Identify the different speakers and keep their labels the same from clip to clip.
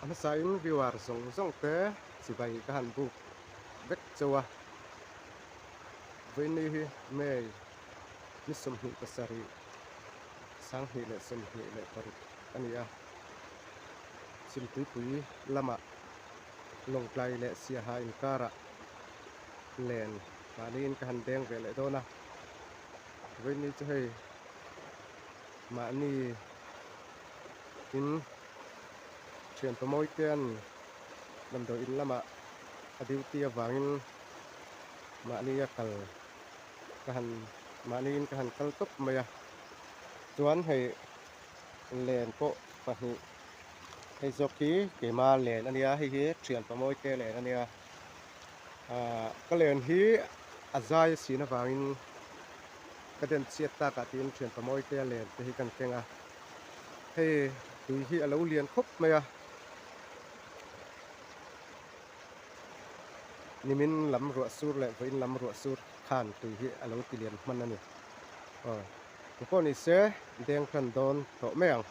Speaker 1: A hmasain viewer zawng zawng te chibai ka han buk vek chauh a. Vawiini hi May ni 27, 2026 a ni a. Chhimtuipui lamah Lawngtlai leh Siaha inkarah len mahniin ka han deng ve leh dawn a. Vawiini chu hei mahni in thian pamawi te an damdawi in lamah a duty avangin mahni a kal ka han mahniin ka han kal tawp mai a chuan hei len pawh pahnih hei zawk hi keima len a nia hei hi thian pamawi te len a nia ahh ka len hi a zai a sin avangin ka den chhiat takah tiin thian pamawi te len te hi kan keng a. Hei tui hi a lo lian khawp mai a, nimin lam ruah sur leh vawiin lam ruah sur khan tui hi a lo ti lian hman a ni. Aw engpawh ni se deng tan dawn tawh mai ang.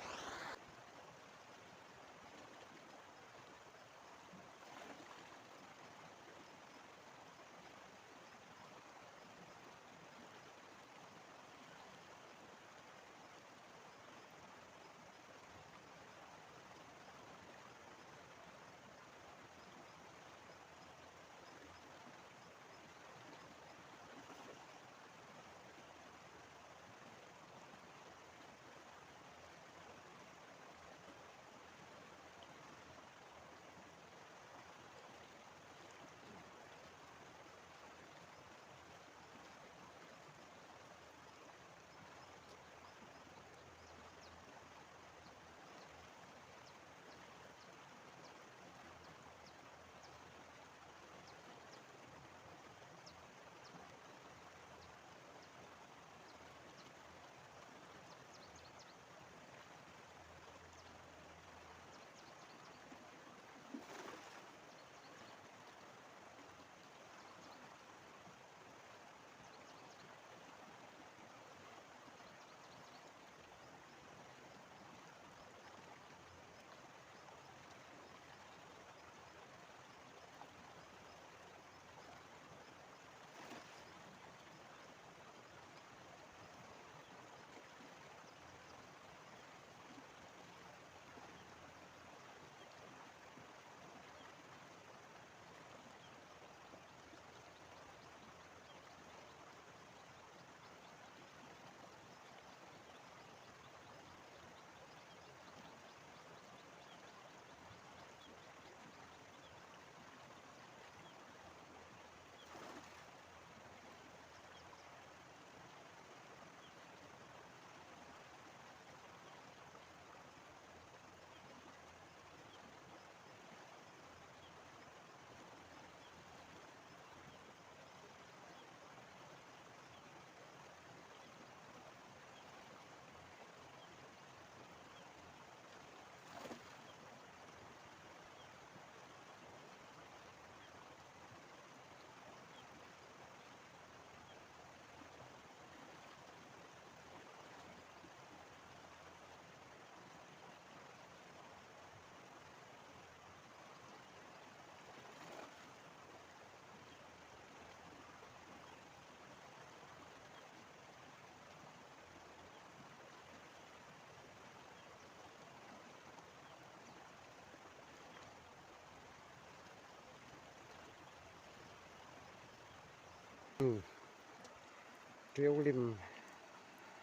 Speaker 1: Ṭiau lim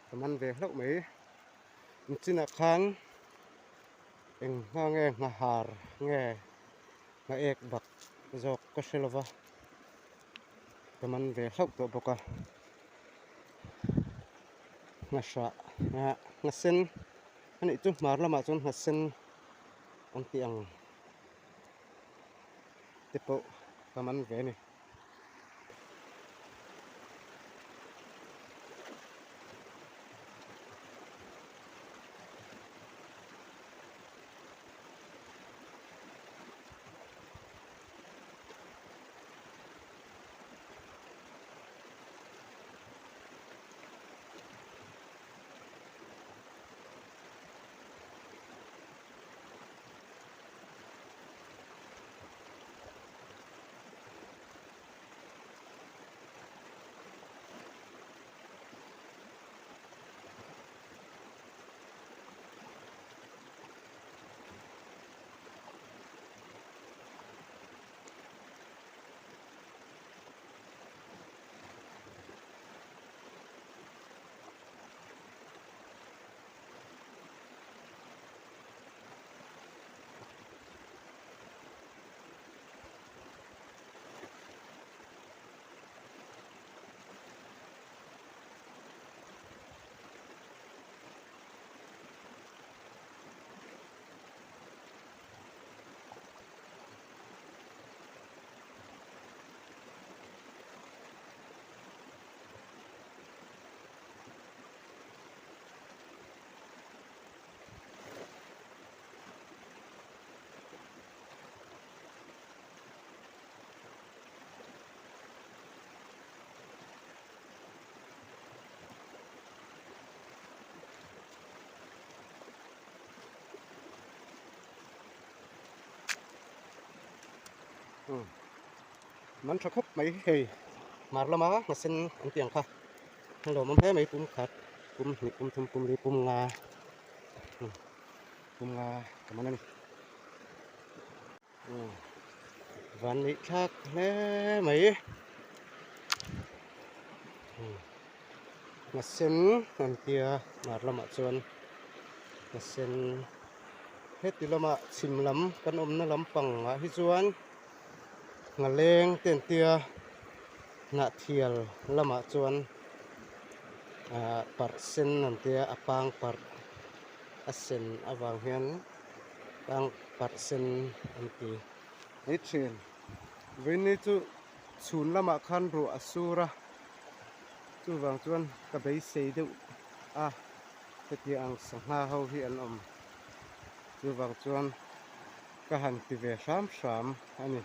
Speaker 1: ka man ve hlauh mai nichinah khan eng hma nge nghahar nge nghaek bak zawk ka hre lova ka man ve hlauh tawh bawk a nghahrah nghasen a nih chu hmar lamah chuan nghasen an tih ang te pawh ka man ve a ni. Umm man tha khawp mai hei hmar lama nghasen an tih ang kha a lawmawm hle mai pum khat pum hnih pum thum pum li pum nga umm pum nga ka man a ni umm van neih thlak hle mai umm nghasen an tia hmar lamah chuan nghasen. Heti lama chhim lam kan awmna lampang ah hi chuan nghaleng te an tia hnahthial lamah chuan ah parh sen an tia a pang parh a sen avang hian pang parh sen an ti mai thin. Vawiini chu chhun lamah khan ruah a sur a chuvang chuan ka beisei deuh a. Hetiang ang sangha ho hi an awm chuvang chuan ka han ti ve hram hram a ni.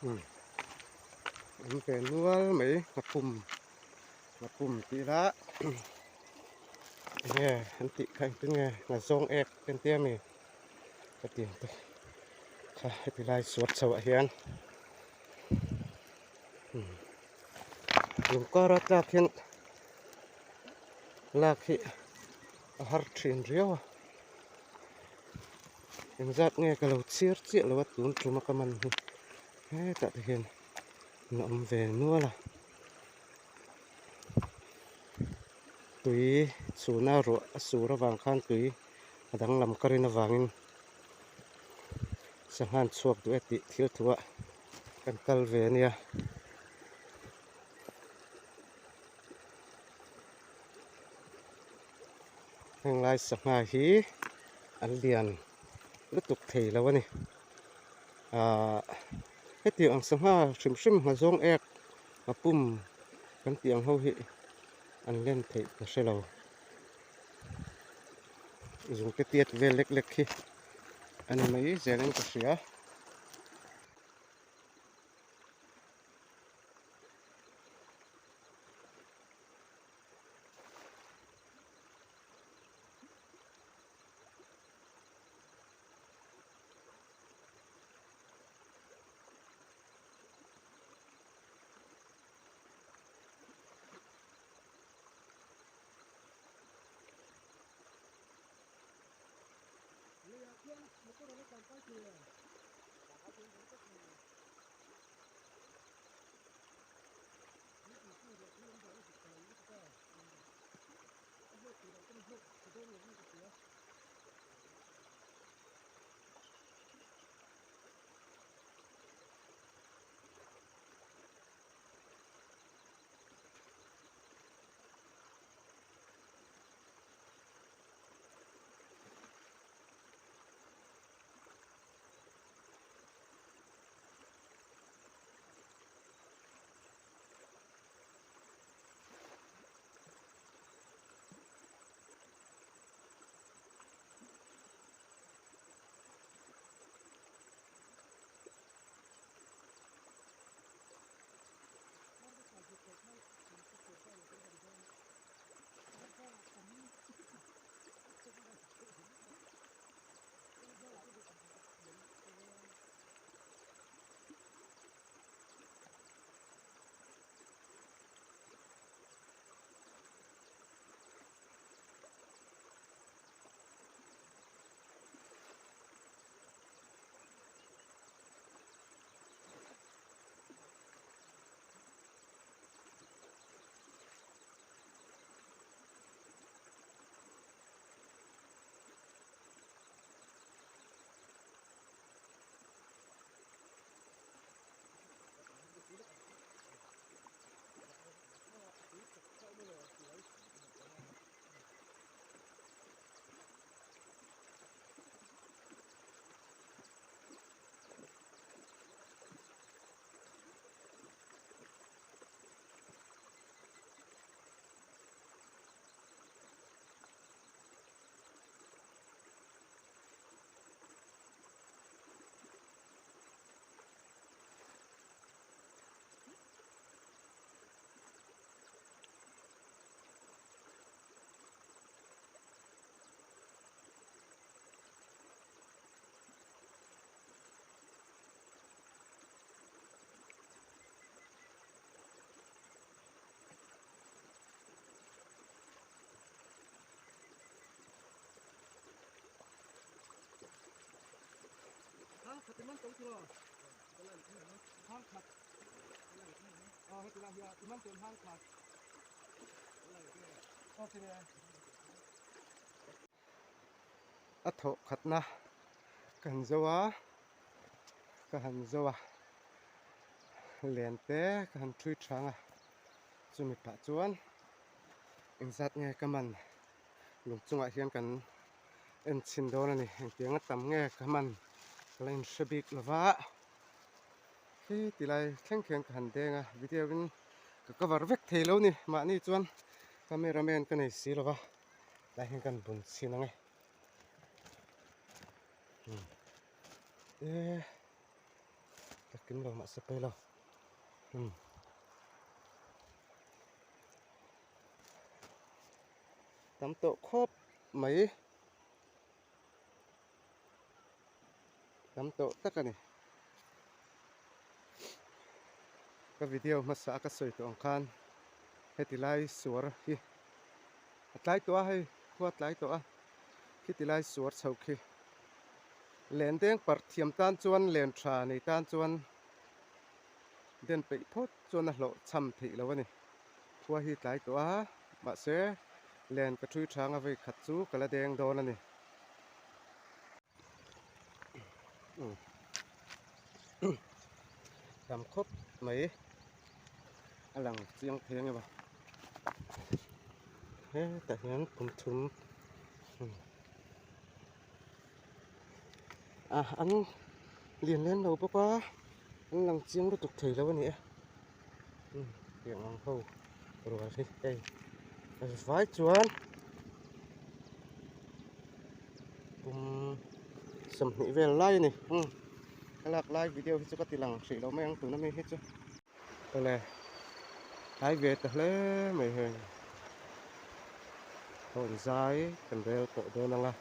Speaker 1: Umm an ve nual mai nghaphum nghaphum tih ila enge an tih kha engtin nge nghazawng ek te an tia mi ka ti ang te kha heti lai suat chho ah hian umm lung kara tlak hian lak hi a har thin riau a engzat nge ka lo chhiar chiah lo a tun tum a ka man hi hetah te hian an awm ve nual a tui chhuna ruah a sur avang khan tui a danglam ka rin avangin sangha an chhuak duh e tih thil thu ah kan kal ve a nia. Heng lai sangha hi an lian lutuk thei lo a ni ahh hetiang ang sangha hrim hrim hma zawng ek a pum kan tih ang ho hi an len theih ka hre lo zungte tiat vel lek lek hi a ni mai zelin ka hria. A thawh khatna ka han zo a ka han zo a len te ka han thui thang a chumi pah chuan engzat nge ka man lung chungah hian kan en chhin dawn a ni engtiang a tam nge ka man ka la inhre bik lo va khi ti lai thleng khian ka han deng a video in ka cover vek thei lo ni mahni chuan camera man ka nei si lo va tlai hian kan bun chhin ang e e. kim lo mahse pawi lo umm tam tawh khawp mai tam tawh tak a ni ka video hmasa a ka sawi tawh ang khan heti lai suar hi a tlai tawh a hei khua tlai tawh a khiti lai suar chho khi len deng parh thiam tan chuan len tha nei tan chuan den peih phawt chuan a hlawh chham theih lo a ni khua hi tlai tawh a mahse len ka thui thang a vei khat chu ka la deng dawn a ni. Tam khawp mai a lang chiang thei ang emaw hetah hian kum thum ah an lian lem lo bawk a an lang chiang lutuk thei lo a ni e tiang ang ho rual hi hei vai chuan. Kum 20 vel lai a ni umm ka lak lai video hi chu ka ti lang hrih lo mai ang tuna mi hi chu awle tlai ve ta hle mai heng hawn zai kan rel tawh dawn ang a.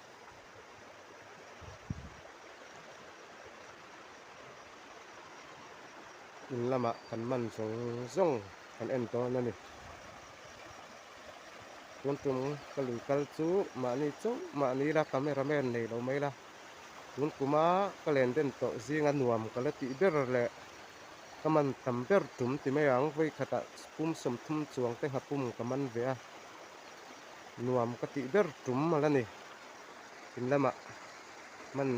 Speaker 1: In lamah kan man zawng zawng kan en dawn a ni. Tun tum ka lui kal chu mahni chauh mahni la camera man nei lo mai la tun kuma ka len den tawh zinga nuam ka la tih ber leh ka man tam ber tum ti mai ang vawi khatah pum 30 chuang te nghapum ka man ve a nuam ka tih ber tum a la ni in lamah man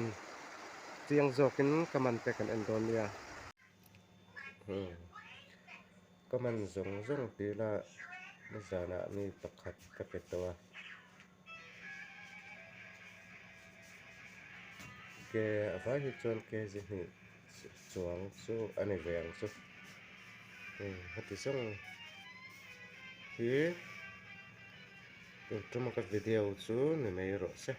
Speaker 1: chiang zawkin ka man te kan en dawn nia. Ka man zawng zawng tih ila nizanah mi pakhat ka pe tawh a ke a vai hi chuan kg hnih chuang chu a ni ve ang chu heti zawng hi tun tuma ka video chu ni mai rawh se.